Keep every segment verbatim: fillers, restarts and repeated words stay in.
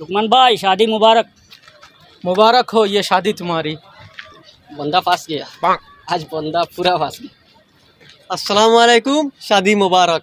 लुकमान भाई, शादी मुबारक। मुबारक हो ये शादी तुम्हारी। बंदा फंस गया। आज बंदा पूरा फंस गया। अस्सलाम वालेकुम, शादी मुबारक।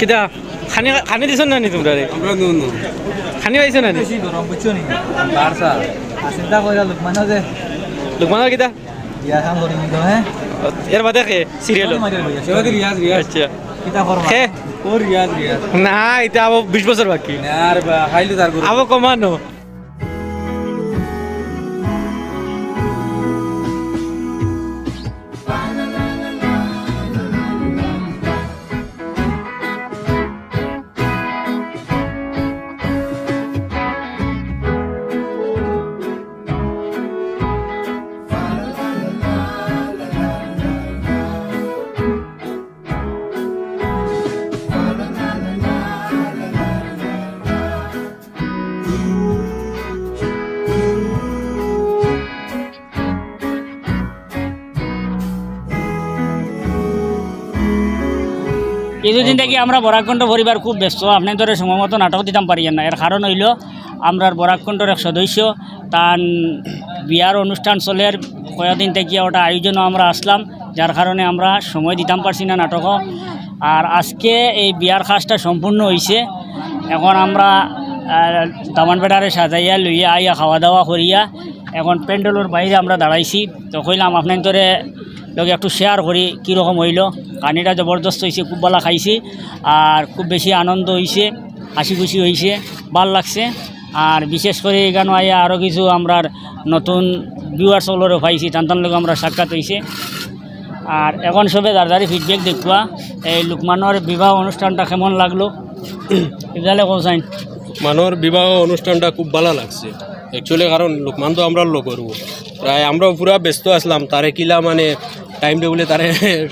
কিতা? খানি, খানি দিছইন না নি তুমরারে? আমরা নু নু। খানি পাইছো না নি? বেশি গরম, বুঝছো নি? বারসা। আর চিন্তা কইরা লুকমানও যে। লুকমানর কিতা? বিয়া খান করি নিতো, হ্যাঁ? এর বাদে কে? সিরিয়াল? মাঝে লইয়া। এবার রিয়াজ, রিয়াজ। আচ্ছা। কিতা করবা? কে? ও রিয়াজ, রিয়াজ। না, ইতা আবো বিশ বছর বাকি। না রে বা, খাইলে তার গরু। আবো কমানো। কিছুদিন থাকি আমরা বরাক কণ্ঠ পরিবার খুব ব্যস্ত, আপনাইন্তরে সময় মতো নাটক দিতাম পারিয়ার না। এর কারণ অইলো আমরার বরাক কণ্ঠর এক সদস্য তান বিয়ার অনুষ্ঠান চলের, কয়েকদিন থাকি ওটা আয়োজনও আমরা আসলাম, যার কারণে আমরা সময় দিতাম পারছি না নাটকও। আর আজকে এই বিয়ার কাজটা সম্পূর্ণ অইছে। এখন আমরা, আহ, দামান বেটারে সাজাইয়া লইয়া আইয়া খাওয়া দাওয়া করিয়া এখন প্যান্ডেলর বাইরে আমরা দাঁড়াইছি। তো কইলাম আপনাইন্তরে লগে একটু share করি কীরকম অইলো। খানিটা জবরদস্ত অইছে, খুব ভালা খাইছি, আর খুব বেশি আনন্দ অইছে, হাসি খুশি অইছে, ভালা লাগছে। আর বিশেষ করি এখানো আইয়া আরও কিছু আমরার নতুন viewers অকলরেও পাইছি, তান তান লগে আমরার সাক্ষাৎ অইছে। আর এখন সবে যার যারই ফিডব্যাক দেখবা, এই লুকমানর বিবাহ অনুষ্ঠানটা কেমন লাগলো? ইফজালে কও চাইন। লুকমানর বিবাহ অনুষ্ঠানটা খুব ভালা লাগছে অ্যাকচুয়ালি, কারণ লুকমান তো আমরার লগর। প্রায় আমরাও পুরা ব্যস্ত আছলাম, তারে কিলা মানে টাইম টেবুলে তারে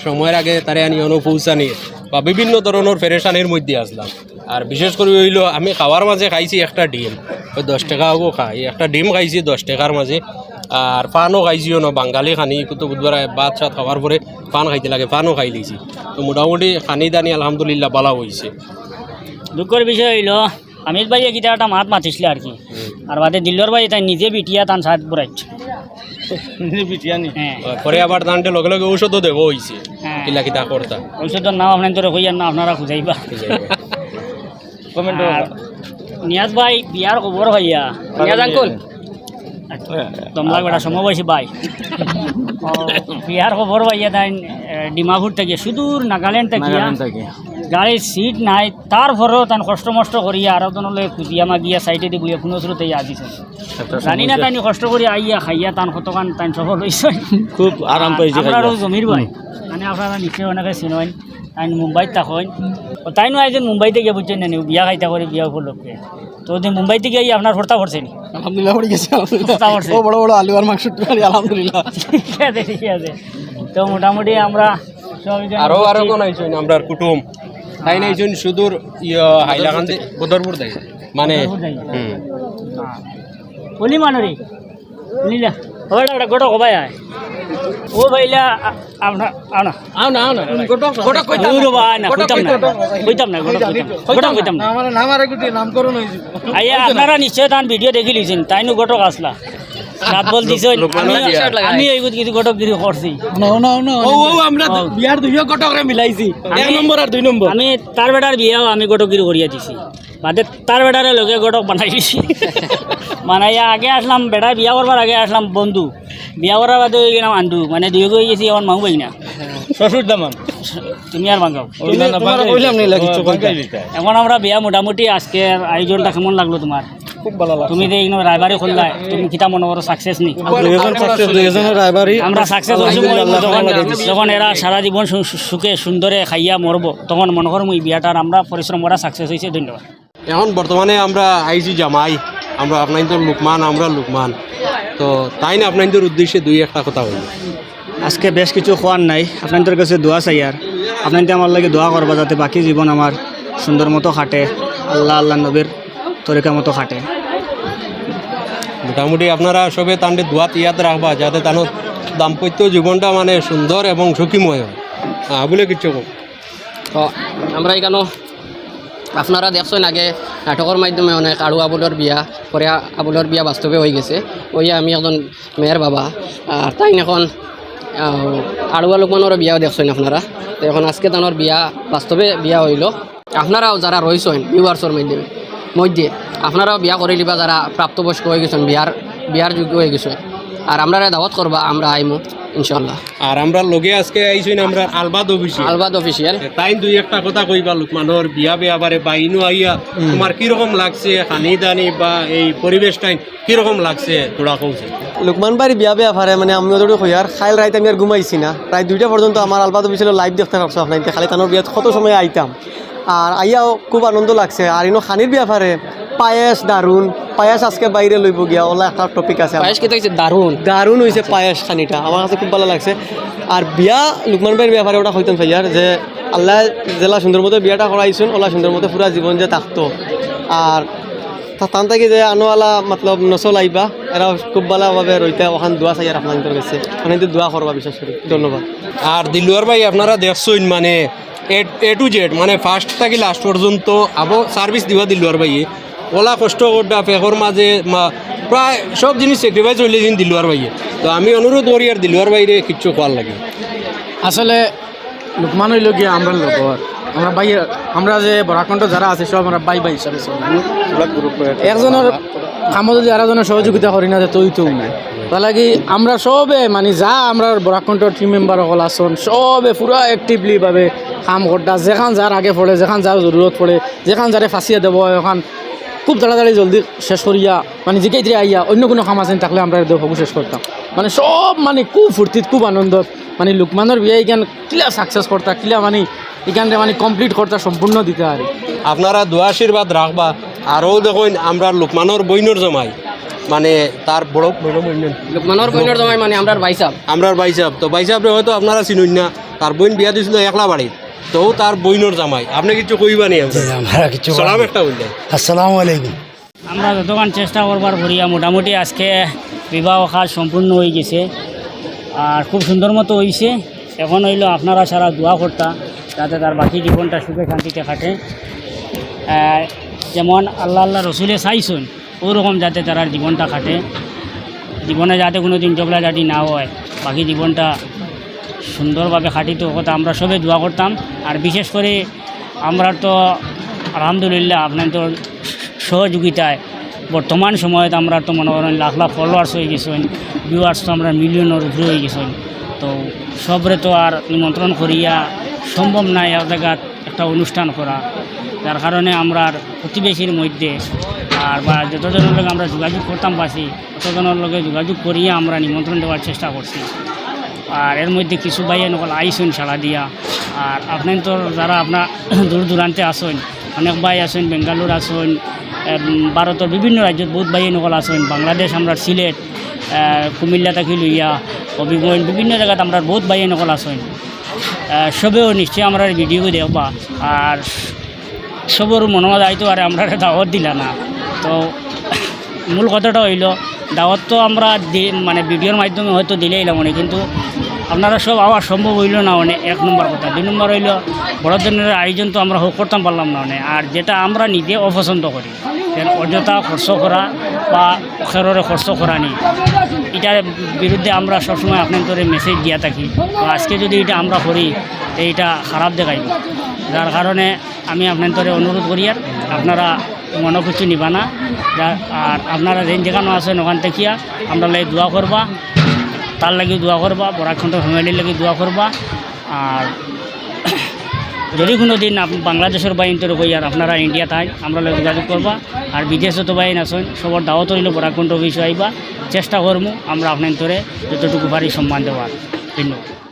সময়র আগে তারে আনি অনো পৌঁছানি বা বিভিন্ন ধরনর পেরেশানির মধ্যে আছলাম। আর বিশেষ করি অইলো আমি খাওয়ার মাঝে খাইছি একটা ডিম, ওই দশ টেকা অগু খাই, একটা ডিম খাইছি দশ টেকার মাঝে। আর পানও খাইছি অনো বাঙালি খানি, কুতুবুদ্দারা ভাত সাত খাওয়ার পরে পান খাইতে লাগে, পানও খাই লিছি। তো মোটামুটি খানি দানি আলহামদুলিল্লাহ ভালা অইছে। দুঃখর বিষয় অইলো, হামিদ ভাইয়ে কিতা একটা মাত মাতিছলা আর কি। আর বাদে দিলর ভাইয়ে তাইন নিজে বিটিয়া তান সাত বুড়াইট। নিজে বিটিয়া নি? হ্যাঁ। পরে আবার তানরে লগে লগে ঔষধও দেওয়া অইছে। হ্যাঁ। কিলা কিতা করতা। ঔষধর নাম আপনাইনতরে কইয়ার না, আপনারা খুঁজাইবা। কমেন্ট আর নিয়াজ ভাই বিয়ার খবর পাইয়া, নিয়াজ আঙ্কল, দমলা বেটা সমবয়সী ভাই। ও, বিয়ার খবর পাইয়া তাইন, এ, ডিমাপুর থাকি, সুদূর নাগাল্যান্ড থাকি। নাগাল্যান্ড থাকি। গাড়ির সিট নাই, তারপরেও তান কষ্ট মষ্ট করিয়া আরো জন লগে খুঁজিয়া মাগিয়া সাইডে দি বইয়া কোনো স্রোতে ইয়া দিছে। জানি না তাইন কষ্ট করি আইয়া খাইয়া তান কতখান তাইন সফল অইছে। খুব আরাম পাইছে আমরারও খাইয়া। জমির ভাই, মানে আপনারা নিশ্চয় অনেকে চিনইন, তাইন মুম্বাইত থাকইন। ও তাইনও আইছইন মুম্বাই থাকি, বুঝছইন না নি, বিয়া খাইতা করি বিয়া উপলক্ষে। তো যে মুম্বাই থাকি আইয়া আপনার ফর্তা পড়ছে নি? আলহামদুলিল্লাহ, পড়ি গেছে, আলহামদুলিল্লাহ। ফর্তা পড়ছে। ও বড় বড় আলু আর মাংস, আলহামদুলিল্লাহ। ঠিক আছে, ঠিক আছে। তো মোটামুটি আমরা সব এখানে আরো, আরো উপস্থিত। কোন আইছইন? আমরার কুটুম। তাইন আইছইন সুদূর, ইয়া, হাইলাকান্দি, বদরপুর থাকি। মানে, বদরপুর থাকি। হুম। হ্যাঁ। অলি মানুরি। নীলা। ওটা, ওটা, গোটা কবাই আয়। ও ভাইলা, আ-, আপনার, আও না। আও না, আও না। গোটা কইতাম না। ও রে ভাই, না, কইতাম না। কইতাম না, গোটা কইতাম না। গোটা কইতাম না। আমার নাম আর একটু নামকরণ অইছে। আইয়া, আপনারা নিশ্চয় তান ভিডিও দেখিলিছইন, তাইনও গোটা আছলা। সাত বল দিছইন। লোকমান আমি, দিয়া। আমি এই কিছু গোটা গিরি করছি। না, না, না। ও, ও, আমরা ও। বিয়ার দুইও গোটা করে মিলাইছি। আমি, এক নম্বর আর দুই নম্বর। আমি তার বেটার বিয়াও আমি গোটা গিরি করিয়া দিছি। বাদে তার বেটারে লগে গোটা বানাই দিছি। বানাইয়া আগে আছলাম, বেটা বিয়া করবার আগে আছলাম বন্ধু। বিয়া করার বাদে অই গেলাম আন্দু, মানে দুইগু অই গেছি এখন মামু ভাই না। শ্বশুর দামান। তুমি আর ভাঙ্গাও। ওই না, না, তোমার ভাঙ্গাই কইলাম দিতা। না, এলা কিচ্ছু ও, ভাঙ্গাই কইতা। দিতা। এখন আমরা বিয়া মোটামুটি আজকের আয়োজনটা কেমন লাগলো তোমার? খুব ভালা লাগছে। তুমি যে এগুলো রায়বারি খুললায়, তুমি কিতা মনে করো সাকসেস নি? দুইজন সাকসেস, দুইজনের রায়বারি। আমরা সাকসেস অইছি আলহামদুলিল্লাহ, যখন, ভালা লাগছে। যখন এরা সারা জীবন সু-, সু-, সুখে সুন্দরে খাইয়া মরবো, তখন মনে করো এই বিয়াটার আমরা পরিশ্রম করা সাকসেস অইছে। ধন্যবাদ। এখন বর্তমানে আমরা আইছি জামাই, আমরা আপনাইনতর লুকমান, আমরা লুকমান। তো তাইন আপনাইনতর উদ্দেশ্যে দুই একটা কথা কইবা। আজকে বেশ কিছু কওয়ার নাই, আপনাইনতর কাছে দোয়া চাইয়ার, আপনাইনতে আমার লাগি দোয়া করবা যাতে বাকি জীবন আমার সুন্দর মতো কাটে, আল্লাহ, আল্লাহ নবীর তরিকা মতো কাটে। মোটামুটি আপনারা সবে তানরে দোয়াত ইয়াদ রাখবা যাতে তান দাম্পত্য জীবনটা মানে সুন্দর এবং সুখীময় হয়। হ্যাঁ, বলে কিচ্ছু কম। তো আমরা এখানো আপনারা দেখছইন আগে নাটকর মাধ্যমে অনেক আড়ু আবুলর বিয়া, পরে আবুলর বিয়া বাস্তবে অই গেছে। অইয়া আমি একজন মেয়ের বাবা, আর তাইন এখন, আহ, আড়ুয়া লুকমানরও বিয়াও দেখছইন আপনারা। তো এখন আজকে তানর বিয়া বাস্তবে বিয়া অইলো। আপনারাও যারা রইছইন ভিউয়ার্সর মাধ্যমে, মধ্যে আপনারাও বিয়া করিলিবা, যারা প্রাপ্তবয়স্ক অই গেছইন, বিয়ার, বিয়ার যোগ্য অই গেছইন, আর আমরারে দাওয়াত করবা, আমরা আইমু ইনশাআল্লাহ। আর আমরার লগে আজকে আইছইন আমরার আলবাদ অফিসিয়াল। আলবাদ অফিসিয়াল। তাইন দুই একটা কথা কইবা লুকমানর বিয়া ব্যাপারে, বা ইনো আইয়া হুম। তোমার কিরকম লাগছে, খানি দানি বা এই পরিবেশটাইন কিরকম লাগছে, থুড়া কও চাই। লুকমান ভাইর বিয়া ব্যাপারে মানে আমি অতটুকু কইয়ার, কাইল রাইত আমি আর ঘুমাইছি না, রাইত দুইটা পর্যন্ত আমার আলবাদ অফিসিয়ালর লাইভ দেখতা পারছো আপনাইনতে, খালি তানর বিয়াত কত সময় আইতাম। আর আইয়াও খুব আনন্দ লাগছে। আর ইনো খানির ব্যাপারে পায়েস দারুণ, পায়েস আজকে বাইরে লইবো গিয়া, ওলা একটা টপিক আছে আমার। পায়েস কিতা অইছে? দারুণ। দারুণ অইছে পায়েস খানিটা, আমার কাছে খুব ভালা লাগছে। আর বিয়া লুকমান ভাইর ব্যাপারে ওটা কইতাম চাইয়ার যে আল্লায় যেলা সুন্দর মতো বিয়াটা করাইছইন, ওলা সুন্দর মতো পুরা জীবন যে থাকতো। আর তা-, তান থাকি যে আনোয়ালা মতলব নসল আইবা, এরা খুব ভালাভাবে রইতা, ওখান দোয়া চাইয়ার আপনাইনতর কাছে, আপনাইনতে দোয়া করবা বিশেষ করি। ধন্যবাদ। আর দিলওয়ার ভাই আপনারা দেখছইন মানে A, A to Z, মানে ফার্স্ট থাকি লাস্ট পর্যন্ত আবো সার্ভিস দিবা দিলওয়ার ভাইয়ে। ওলা কষ্ট করতা, ফেকর মাঝে মা-, প্রায় সব জিনিস স্যাক্রিফাইস অইলে দিন দিলওয়ার ভাইয়ে। তো আমি অনুরোধ করিয়ার দিলওয়ার ভাইরে কিচ্ছু কওয়ার লাগি। আসলে লুকমান অইলো গিয়া আমরার লগর। আমরা ভাই, আমরা যে বরাকণ্ঠ যারা আছি সব আমরা ভাই ভাই হিসাবে চলি। একজনর কামো যদি আরোজনে সহযোগিতা করি না, তে অইতো নায়। তার লাগি আমরা সবে, মানে, যা আমরার বরাকণ্ঠর টিম মেম্বার অকল আছইন, সবে পুরা অ্যাক্টিভলি ভাবে কাম করতা। যেখান যার আগে পড়ে, যেখান যার জরুরত পড়ে, যেখান যারে ফাঁসিয়া দেওয়া অয়, ওখান খুব তাড়াতাড়ি জলদি শেষ করিয়া, মানে, জিকাইতে আইয়া অন্য কোনো কাম আছে থাকলে আমরা এর হবু শেষ করতাম। মানে সব মানে খুব ফুর্তিত, খুব আনন্দত, মানে লুকমানর বিয়া ইখান কিলা সাকসেস করতা, কিলা মানে ইখানরে মানে কমপ্লিট করতা, সম্পূর্ণ দিতা আর। আপনারা দোয়া আশীর্বাদ রাখবা। আরও দেখইন, আমরার লুকমানর বইনর জামাই, মানে তার বড় বইন, বইন, লুকমানর বইনর জামাই মানে আমরার ভাইসাব। আমরার ভাইসাব, তো ভাইসাবরে হয়তো আপনারা চিনইন না, তার বইন বিয়া দিছিল একলা বাড়িত, তো তার বইনর জামাই। আপনে কিছু কইবা নি? আমরা কিছু সালাম একটা বললেন। আসসালামু আলাইকুম। আমরা যতখান চেষ্টা করবার করিয়া মোটামুটি আজকে বিবাহ কাজ সম্পূর্ণ অইগেছে, আর খুব সুন্দর মতো অইছে। এখন অইলো আপনারা সারা দোয়া করতা, যাতে তার বাকি জীবনটা সুখে শান্তিতে কাটে। আহ, যেমন আল্লাহ, আল্লাহ রসুলে চাইছইন, ওরকম যাতে তারার জীবনটা কাটে, জীবনে যাতে কোনো দিন ঝগড়াঝাটি না হয়, বাকি জীবনটা সুন্দরভাবে কাটিত, কথা আমরা সবে দোয়া করতাম। আর বিশেষ করে আমরা তো আলহামদুলিল্লাহ আপনার তো সহযোগিতায় বর্তমান সময়ত আমরা তো মনে করেন লাখ লাখ ফলোয়ার্স অইগেছইন, ভিউয়ার্স তো আমরা মিলিয়নর উপরে অইগেছইন। তো সবরে তো আর নিমন্ত্রণ করিয়া সম্ভব নায় এক জাগাত একটা অনুষ্ঠান করা, যার কারণে আমরার প্রতিবেশীর মধ্যে আর বা যতজনর লগে আমরা যোগাযোগ করতাম পারছি, অতজনর লগে যোগাযোগ করিয়া আমরা নিমন্ত্রণ দেওয়ার চেষ্টা করছি। আর এর মধ্যে কিছু ভাইয়াইন অকল আইছইন সাড়া দিয়া। আর আপনার তো যারা আপনার দূর দূরান্তে আছইন, অনেক ভাই আছইন, বেঙ্গালোর আছইন, এম, ভারতর বিভিন্ন রাজ্যত বহুত ভাইয়াইন অকল আছইন, বাংলাদেশ, আমরার সিলেট, আহ, কুমিল্লা থাকি লইয়া হবিগঞ্জ, বিভিন্ন জাগাত আমরার বহুত ভাইয়াইন অকল আছইন। আহ, সবেও নিশ্চয় আমরার ভিডিও দেখবা। আর সবর মনো যাইতো পারে আমরারে দাওয়াত দিলা না। তো মূল কথাটা অইলো, দাওয়াত তো আমরা দি-, মানে ভিডিওর মাধ্যমে হয়তো দিলাইলাম অনে, কিন্তু আপনারা সব আওয়া সম্ভব অইলো না অনে, এক নম্বর কথা। দুই নম্বর অইলো, বড় ধরনের আয়োজন তো আমরা হো-, করতাম পারলাম না অনে। আর যেটা আমরা নিজে অপছন্দ করি, যেন অযথা খরচ করা বা খেরোরে খরচ করানি, এটার বিরুদ্ধে আমরা সবসময় আপনার মেসেজ দিয়া থাকি। তো আজকে যদি এটা আমরা করি, তো এটা খারাপ দেখাইব। যার কারণে আমি আপনার অনুরোধ করি, আর আপনারা মনো কিছু নিবা না। যা-, আর আপনারা যেন যেখানো আছইন, ওখান থাকিয়া আমরার লাগি দোয়া করবা, তার লাগিও দোয়া করবা, বরাক কণ্ঠ ফ্যামিলির লাগি দোয়া করবা। আর যদি কোনো দিন আপ-, বাংলাদেশর ভাইয়াইন্তরে কইয়ার আপনারা ইন্ডিয়া থাইন, আমরার লগে যোগাযোগ করবা। আর বিদেশো তো ভাইয়াইন আছইন, সবর দাওয়াত রইলো, বরাক কণ্ঠ অফিসো আইবা, চেষ্টা করমু আমরা আপনার যতটুকু পারি সম্মান দেওয়ার। ধন্যবাদ।